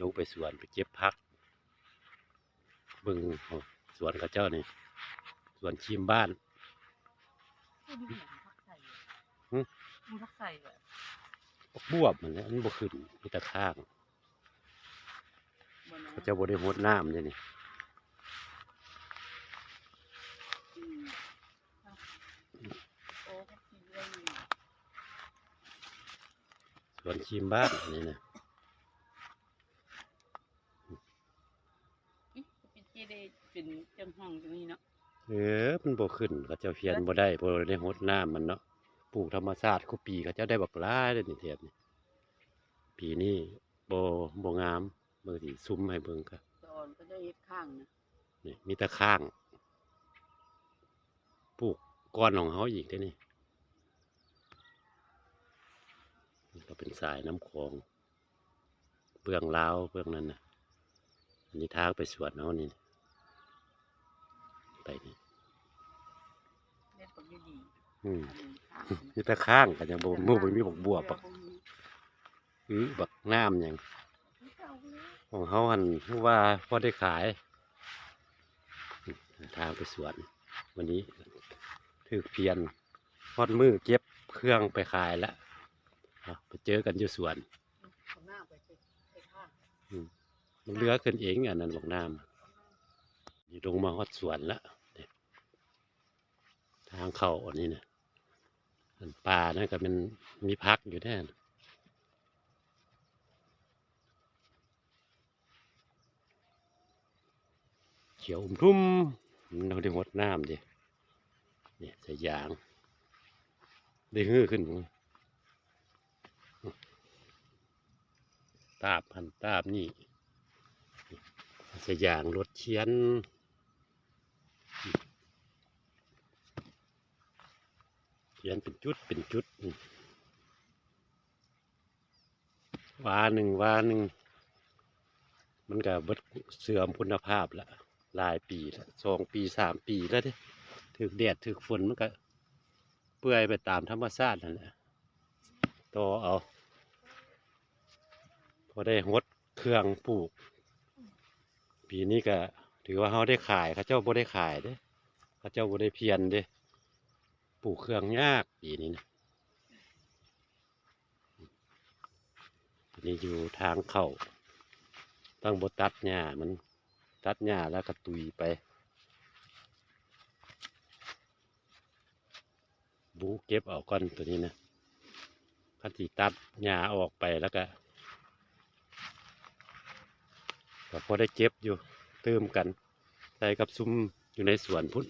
ລົງໄປສວນໄປເກັບຜັກ ເບິ່ງສວນເຂົາເຈົ້ານີ້ ສວນຄຣີມບ້ານ. ຫຶ? ມັນຜັກໄສ່ແຫຼະ ບັກບວບຫັ້ນແຫຼະ ມັນບໍ່ຂຶ້ນ ມີແຕ່ຄ້າງ. ບໍ່ນະ ເຂົາເຈົ້າບໍ່ໄດ້ຫົດນ້ຳເດ້ນີ້. ອືມ ໂອ້ ມັນກິນໄດ້ຢູ່ ສວນຄຣີມບ້ານນີ້ນະ. ອືມ ເປັນເຈເດ ເປັນຈັ່ງຫ້ອງຈັ່ງນີ້ເນາະ. ເອີ ມັນບໍ່ຂຶ້ນ ເຂົາເຈົ້າພຽນບໍ່ໄດ້ ບໍ່ໄດ້ຫົດນ້ຳມັນເນາະ. ປູກທຳມະຊາດ ຄູ່ປີເຂົາເຈົ້າໄດ້ບັກຫຼາຍເດ້ນີ້ ແຖບນີ້. ປີນີ້ບໍ່ ບໍ່ງາມ. ເບິ່ງຊິຊຸມໃຫ້ເບິ່ງກະ ຕອນເຂົາເຈົ້າເຮັດຄ້າງນະ ນີ້ມີແຕ່ຄ້າງ. ປູກກ່ອນຂອງເຮົາອີກເດ້ນີ້. ນີ້ກະເປັນສາຍນ້ຳຂອງ ເບື້ອງລາວເບື້ອງນັ້ນນະ. ອັນນີ້ທາງໄປສວນເຮົານີ້ ໄປນີ້ ເຮັດບັກຢູ່ດີ. ອືມ ອັນນີ້ຄ້າງ ມີແຕ່ຄ້າງ ກະຍັງບໍ່ ບໍ່ມີບັກບວບ ບັກ ອື ບັກນ້ຳຫຍັງ. ຂອງເຮົາຫັ້ນຮູ້ວ່າພໍໄດ້ຂາຍ. ທາງໄປສວນ ມື້ນີ້ຖືກພຽນ ຮອດມື້ເກັບເຄື່ອງໄປຂາຍລະ. ເອົາ ໄປເຈີກັນຢູ່ສວນ. ອືມ ມັນເຫຼືອຂຶ້ນເອງ ອັນນັ້ນບັກນ້ຳ. ນີ້ລົງມາຮອດສວນລະ ທາງເຂົ້າອັນນີ້ນະ. ອັນປ່ານັ້ນກະແມ່ນມີຜັກຢູ່ແທ້. ຂຽວອຸ້ມທຸ່ມ ມັນບໍ່ໄດ້ຫົດນ້ຳເດ້. ນີ້ສາຍຢາງ ໄດ້ຮືຂຶ້ນ ຕາບຫັ້ນຕາບນີ້ ສາຍຢາງລົດຂຽນ ຂຽນເປັນຈຸດເປັນຈຸດ. ວາໜຶ່ງ ວາໜຶ່ງ ມັນກະເບິດ ເສື່ອມຄຸນນະພາບລະ ຫຼາຍປີລະ ສອງປີ ສາມປີລະເດ້. ຖືກແດດຖືກຝົນມັນກະເປື່ອຍໄປຕາມທຳມະຊາດຫັ້ນແຫຼະ. ຕໍ່ເອົາ ພໍໄດ້ຫົດເຄື່ອງປູກ. ປີນີ້ກະຖືວ່າເຮົາໄດ້ຂາຍ ເຂົາເຈົ້າບໍ່ໄດ້ຂາຍເດ້ ເຂົາເຈົ້າບໍ່ໄດ້ພຽນເດ້. ປູກເຄື່ອງຍາກປີນີ້ນະ. ອັນນີ້ຢູ່ທາງເຂົ້າ ຕ້ອງບໍ່ຕັດຫຍ້າມັນ ຕັດຫຍ້າແລ້ວກະຕຸຍໄປ. ບຸເກັບເອົາກ່ອນໂຕນີ້ນະ. ຄັນຊິຕັດຫຍ້າອອກໄປແລ້ວກະ ກະພໍໄດ້ເກັບຢູ່ ຕື່ມກັນ ໃສ່ກັບຊຸມຢູ່ໃນສວນພຸ້ນ.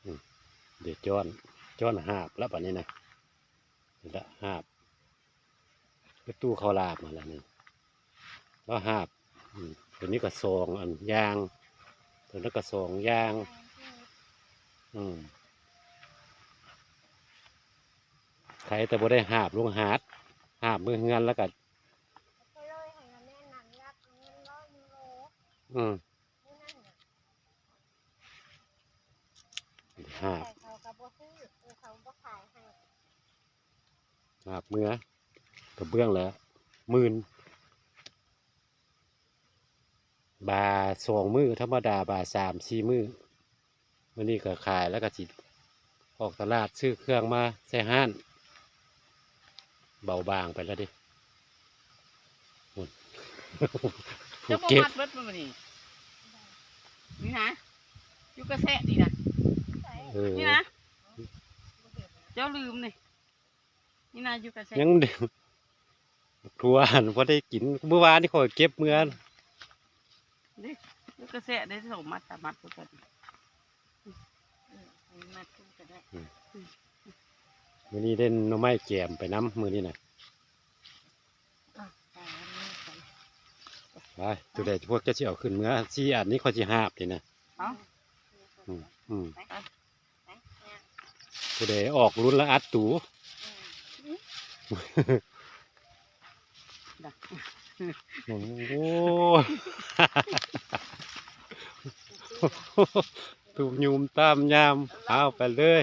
ອືມ ເດ ຈ້ອນ ຈ້ອນຫາບລະບາດນີ້ນະ. ນີ້ລະຫາບ ປະຕູເຂົ້າຫຼາບມາລະນີ້ ລະຫາບ. ອືມ ໂຕນີ້ກະສອງອັນຢ່າງ ໂຕນັ້ນກະສອງຢ່າງ. ອືມ ໃຜແຕ່ບໍ່ໄດ້ຫາບລົງຫາດ ຫາບເມືອເຮືອນລະກະ ອືມ ຫາບ ເຂົາກະບໍ່ຊື້ ເຂົາບໍ່ຂາຍໃຫ້ ຫາບເມືອ ກະເບື້ອງລະໝື່ນ ບາສອງມື້ ທຳມະດາບາສາມສີ່ມື້. ມື້ນີ້ກະຂາຍແລ້ວກະຊິອອກຕະຫຼາດ ຊື້ເຄື່ອງມາໃສ່ຮ້ານ ເບົາບາງໄປແລ້ວເດ້. ພຸ້ນ ຜູ້ເກັບ ເຈົ້າບໍ່ມັດເບິດບໍ່ນີ້? ນີ້ນະ ຢູ່ກະແຊະນີ້ນະ. ເອີ ນີ້ນະ ເຈົ້າລືມນີ້ ນີ້ນະ ຢູ່ກະແຊະ ຍັງ ຖົ່ວຫັ້ນບໍ່ໄດ້ກິນ ມື້ວານນີ້ຂ້ອຍເກັບເມືອ. ນີ້ ຢູ່ກະແຊະໄດ້ສອງມັດ ສາມມັດຄືກັນ. ອືມ ມັດຄືກັນໄດ້. ອືມ ມື້ນີ້ໄດ້ໜໍ່ໄມ້ແກມໄປນຳ ມື້ນີ້ນະ. ອ່ະ ໄປ ໂຕໃດພວກເຈົ້າຊິເອົາຂຶ້ນເມືອ ສີ່ອັນນີ້ຂ້ອຍຊິຫາບນີ້ນະ. ເອົາ ອືມ ອືມ ໄປ ໄປ ຜູ້ໃດອອກລຸ້ນລະອັດຕູ. ອືມ ໂອ້ ຕູບຍຸ່ມຕາມຍາມ ເອົາໄປເລີຍ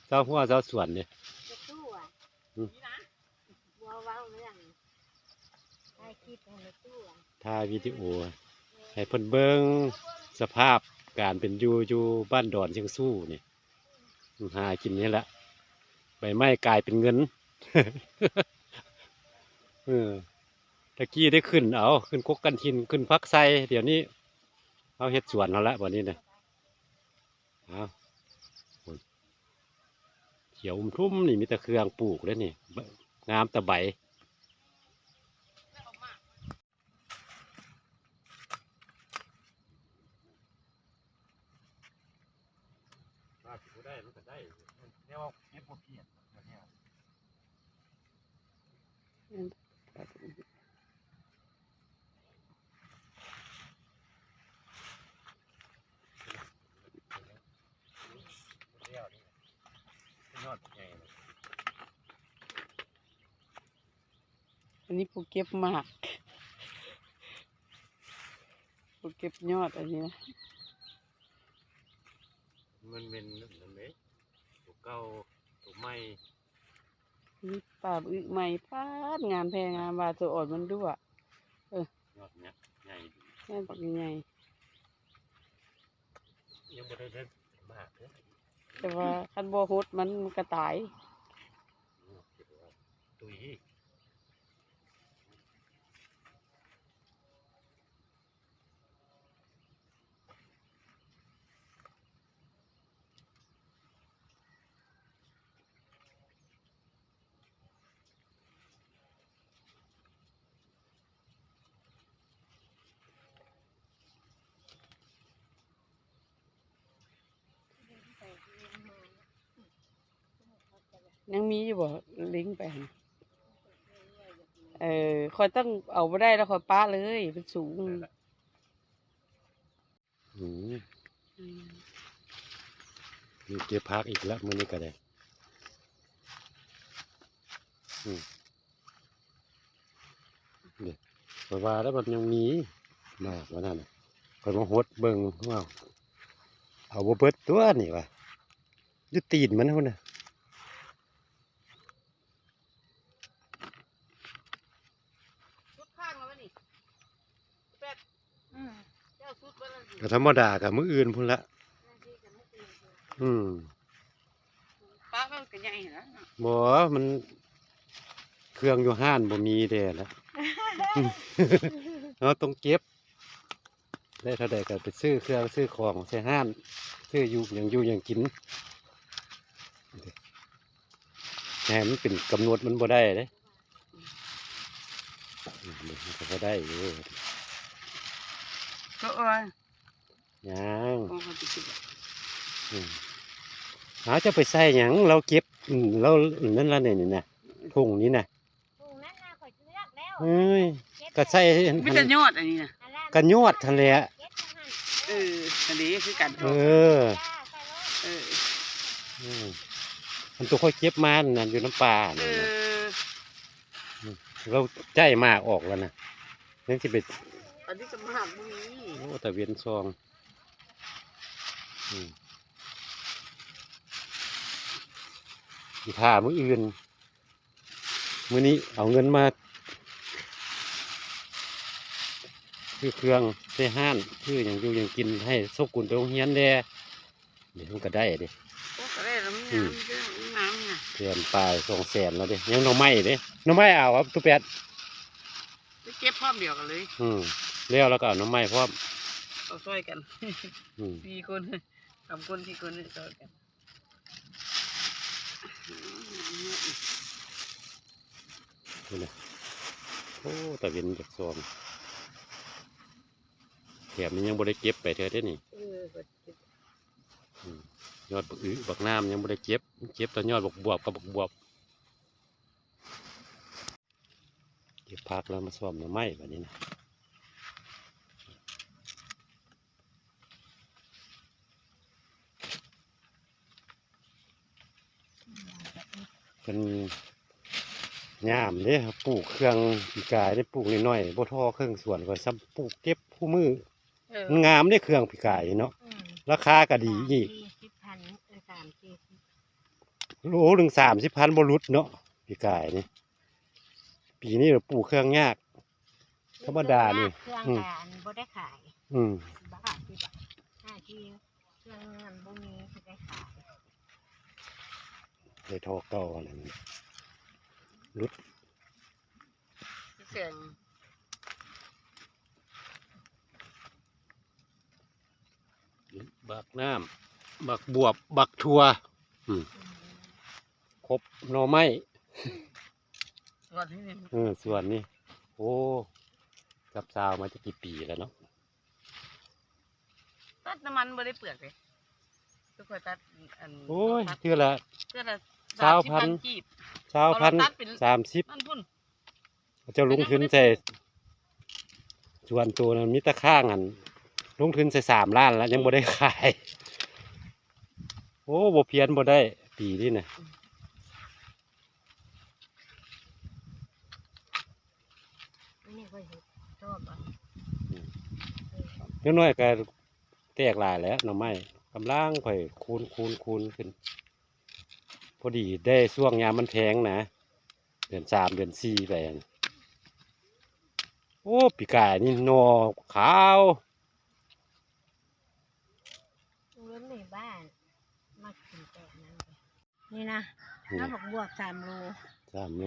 ຊາວຮົ້ວຊາວສວນນີ້. ອືມ ບໍ່ເວົ້າເລື່ອງ ຖ່າຍຄລິບໃຫ້ແມ່ຕູ້ ຖ່າຍວິດີໂອໃຫ້ເພິ່ນເບິ່ງສະພາບການເປັນຢູ່ ຢູ່ບ້ານດອນຊຽງຊູນີ້ ຫາກິນນີ້ແຫຼະ ໃບໄມ້ກາຍເປັນເງິນ. ເອີ ຕະກີ້ໄດ້ຂຶ້ນເອົາ ຂຶ້ນກົກກັນຖິ່ນ ຂຶ້ນຜັກໄຊ ດຽວນີ້ເຮົາເຮັດສວນເຮົາລະ ບັດນີ້ນະ. ອ້າວ ຂຽວອຸ່ມທຸ່ມນີ້ ມີແຕ່ເຄື່ອງປູກເດ້ນີ້ ງາມແຕ່ໃບ. ວ່າຊິບໍ່ໄດ້ມັນກໍໄດ້ ແນວເກັບບໍ່ພຽດແນວ. ອັນນີ້ຜູ້ເກັບໝາກ ຜູ້ເກັບຍອດອັນນີ້ນະ. ມັນແມ່ນນັ້ນເດ້ ໂຕເກົ່າ ໂຕໃໝ່. ອືມ ປາບອຶກໃໝ່ ປາດ ງາມແທ້ງາມວ່າ ໂຕອ່ອນມັນດ້ວ ເອີ ຍອດໃຫຍ່ ຍອດບັກໃຫຍ່ ຍັງບໍ່ໄດ້ເຮັດໝາກເດ້ ແຕ່ວ່າຄັນບໍ່ຫົດມັນ ມັນກໍຕາຍ ຕຸຍ. ຍັງມີຢູ່ບໍ່ ລິງໄປຫັ້ນ? ເອີ ຂ້ອຍຕ້ອງເອົາບໍ່ໄດ້ແລ້ວ ຂ້ອຍປະເລີຍ ມັນສູງ. ອືມ ອືມ ນີ້ເກັບຜັກອີກແລ້ວມື້ນີ້ກໍໄດ້. ອືມ ນີ້ ຂ້ອຍວ່າແລ້ວມັນຍັງມີໝາກວ່ານັ້ນ ຂ້ອຍມາຫົດເບິ່ງ ເອົາ ເອົາບໍ່ເບິດຕົວະນີ້ວ່າ ຢູ່ຕີນມັນພຸ້ນນະ. ສຸດຂ້າງແລ້ວນີ້ ແປດ ອືມ ເຈົ້າສຸດເບິດແລ້ວນີ້ ກໍທຳມະດາກໍມື້ອື່ນພຸ້ນລະ. ອືມ ປາກມັນກໍໃຫຍ່ນະ. ບໍ່ ມັນເຄື່ອງຢູ່ຮ້ານບໍ່ມີແດ່ລະ ເຮົາຕ້ອງເກັບ. ໄດ້ເທົ່າໃດກໍໄປຊື້ເຄື່ອງຊື້ຂອງໃສ່ຮ້ານ ຊື້ຢູ່ຫຍັງຢູ່ຫຍັງກິນ ແຕ່ມັນເປັນກຳນົດມັນບໍ່ໄດ້ເດ້. ອືມ ມັນກໍພໍໄດ້ຢູ່ ກໍອ່ອນ ຍັງ ໂອ້ ເຂົາຊິກິນ ອືມ ຫາຈະໄປໃສ່ຫຍັງ ລາວເກັບ ອືມ ລາວນັ້ນລະ ນີ້ນະ ຖົງນີ້ນະ. ປູກນັ້ນນະ ຂ້ອຍເລືອກແລ້ວ ເອີຍ ເກັບ ກໍໃສ່ ມີແຕ່ຍອດອັນນີ້ນະ ອັນລະ ກໍຍອດຫັ້ນແຫຼະ ເກັບຫັ້ນ ເອີ ອັນນີ້ຄືກັນ ເອີ ເອີ ອືມ ອັນຕົວຂ້ອຍເກັບມານັ້ນ ຢູ່ນຳປ່ານັ້ນ ເອີ ນະ ອືມ ລາວໃຈໝາກອອກແລ້ວນະ ຍັງຊິໄປ ອັນນີ້ກໍໝາກບໍ່ມີ ໂອ້ ຕາເວັນສ່ອງ ອືມ ຊິຖ້າມື້ອື່ນ. ມື້ນີ້ເອົາເງິນມາຊື້ເຄື່ອງໃສ່ຮ້ານ ຊື້ຫຍັງຢູ່ຫຍັງກິນໃຫ້ໂຊກຸນໄປໂຮງຮຽນແດ່. ດຽວມັນກໍໄດ້ເດ້ ໂອ້ ກໍໄດ້ແລ້ວ ມັນງາມ ອືມ ເດ້ ມັນງາມນະ ແສນປາຍ ສອງແສນແລ້ວເດ້. ຍັງໜໍ່ໄມ້ເດ້ ໜໍ່ໄມ້ເອົາ ເອົາ ຕູ້ແປດ ໄປເກັບພ້ອມດຽວກັນເລີຍ. ອືມ ແລ້ວ ແລ້ວກໍເອົາໜໍ່ໄມ້ພ້ອມ ເອົາຊ່ອຍກັນ ອືມ ສີ່ຄົນ ສາມຄົນ ສີ່ຄົນ ຊ່ອຍກັນ. ພຸ້ນນະ ໂອ້ ຕາເວັນຢາກສ່ອງ ແຖມນີ້ຍັງບໍ່ໄດ້ເກັບໄປເທື່ອເດ້ນີ້. ເອີ ບໍ່ໄດ້ເກັບ ອືມ ຍອດບັກອຶບັກນ້ຳຍັງບໍ່ໄດ້ເກັບ ເກັບແຕ່ຍອດບັກບວບກັບບັກບວບ. ເກັບຜັກແລ້ວມາສ້ອມໜໍ່ໄມ້ບາດນີ້ນະ. ເພິ່ນຍາມເດ້ ປູກເຄື່ອງປີກາຍເດ້ ປູກນ້ອຍໆ ບໍ່ທໍ່ເຄິ່ງສວນ ຂ້ອຍຊ້ຳປູກເກັບຄູ່ມື້. ເອີ ມັນງາມເດ້ເຄື່ອງປີກາຍເນາະ. ອືມ ລາຄາກໍດີອີກ ສາມສີ່ສິບພັນ ເອີ ສາມສີ່ສິບ ໂລໜຶ່ງສາມສິບພັນບໍ່ຫຼຸດເນາະ. ປີກາຍນີ້ ປີນີ້ປູກເຄື່ອງຍາກ ທຳມະດານີ້ ເຄື່ອງ ອືມ ກະບໍ່ໄດ້ຂາຍ ອືມ ບາດ ສິບາດ ຫ້າທີ່ເຄື່ອງມັນບໍ່ມີຊິໄດ້ຂາຍ ໄດ້ທໍ່ເກົ່າຫັ້ນແຫຼະ ຫຼຸດ ເຄື່ອງ ບັກນ້ຳ ບັກບວບ ບັກຖົ່ວ ອືມ ຄົບ ໜໍ່ໄມ້ ສວນນີ້ ເອີ ສວນນີ້ ໂອ້ ຈັບຊາວມາຈັກກີ່ປີແລ້ວເນາະ ຕັດນ້ຳມັນບໍ່ໄດ້ເປືອກເດ້ ຄືຂ້ອຍຕັດອັນ ໂອ້ຍ ຕັດ ເທື່ອລະ ເທື່ອລະ ຊາວພັນ ສາມສິບພັນກີບ ຊາວພັນ ເອົາລະຕັດເປັນ ສາມສິບ ນັ້ນພຸ້ນ ເຂົາເຈົ້າລົງທຶນໃສ່ສວນໂຕນັ້ນ ມີແຕ່ຄ້າງຫັ້ນ ລົງທຶນໃສ່ສາມລ້ານແລ້ວ ຍັງບໍ່ໄດ້ຂາຍ ໂອ້ ບໍ່ພຽນບໍ່ໄດ້ປີນີ້ນະ ອັນນີ້ຂ້ອຍເຮັດຊອບເອົາ ອືມ ເດັກນ້ອຍກໍແຕກຫຼາຍແລ້ວ ໜໍ່ໄມ້ ກຳລັງຂ້ອຍຄູນໆໆຂຶ້ນ ພໍດີໄດ້ຊ່ວງຍາມມັນແພງນະ ເດືອນສາມເດືອນສີ່ໄປຫັ້ນ ໂອ້ ປີກາຍນີ້ໜໍ່ຂາວ ເງິນໃນບ້ານ ມັກກິນແຕ່ອັນນັ້ນ ນີ້ນະ ອືມ ແລ້ວບັກບວບສາມໂລ ສາມໂລ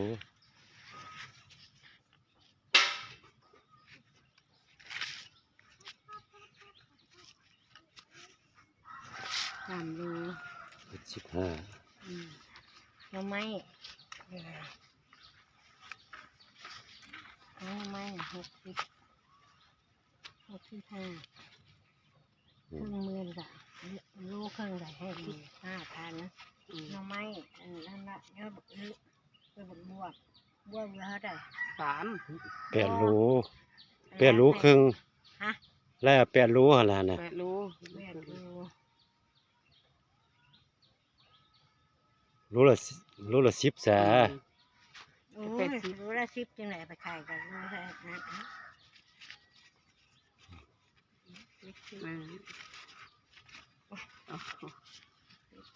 ສາມໂລ ເຈັດສິບຫ້າ ອືມ ໜໍ່ໄມ້ ເອີ ໜໍ່ໄມ້ຫົກສິບ ຫົກສິບຫ້າ ອືມ ເຄິ່ງໝື່ນກະໂລເຄິ່ງກະໃຫ້ ອືມ ສິບຫ້າພັນ ອືມ ໜໍ່ໄມ້ ອັນນັ້ນລະ ຍອດບັກອຶ ຍອດບັກບວບ ບວບເຫຼືອເທົ່າໃດ ສາມ ແປດໂລ ແປດໂລເຄິ່ງ ຮະ ແລ້ວແປດໂລຫັ້ນລະນະ ແປດໂລ ແປດໂລ ໂລລະ ໂລລະສິບຊະ ອືມ ໂອ້ຍ ແປດສິບ ໂລລະສິບຈັ່ງໃດໄປຂາຍກັນໂລລະ ອ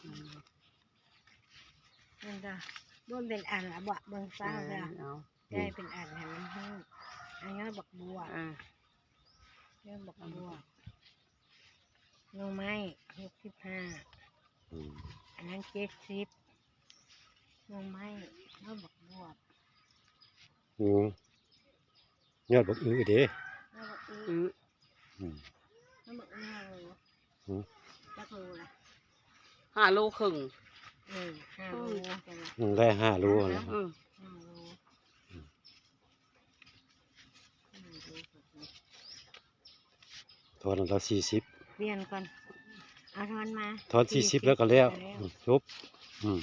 ືມ ມັນກໍບໍ່ເປັນອັນລະບໍ ເບິ່ງຊະ ເອີ ເອົາ ໄດ້ເປັນອັນໃຫ້ມັນຮູ້ ອັນຍອດບັກບວບ ເອີ ຍອດບັກບວບ ໜໍ່ໄມ້ຫົກສິບຫ້າ ອືມ ອັນນັ້ນເຈັດສິບ ໜໍ່ໄມ້ ຍອດບັກບວບ ອືມ ຍອດບັກອຶເດ້ ຍອດບັກອຶ ອືມ ຍອດບັກອຶຫ້າໂລ ອືມ ຈັກໂລລະ ຫ້າໂລເຄິ່ງ ເອີ ຫ້າໂລ ອືມ ໄດ້ຫ້າໂລແລ້ວ ອືມ ຫ້າໂລ ອືມ ຫ້າໂລ ຖອນລະສີ່ສິບ ປ່ຽນກ່ອນ ເອົາຖອນມາ ຖອນສີ່ສິບ ສີ່ສິບແລ້ວກໍແລ້ວ ແລ້ວ ອືມ ຈົບ ອືມ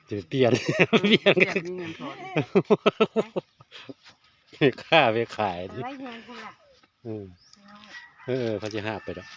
ຈະປ່ຽນ ປ່ຽນ ປ່ຽນ ມີເງິນຖອນ ແມ່ຄ້າໄປຂາຍ ເອົາໄວ້ເຮືອນພຸ້ນລະ ອືມ ເອີ ເຂົາຊິຫາບໄປດອກ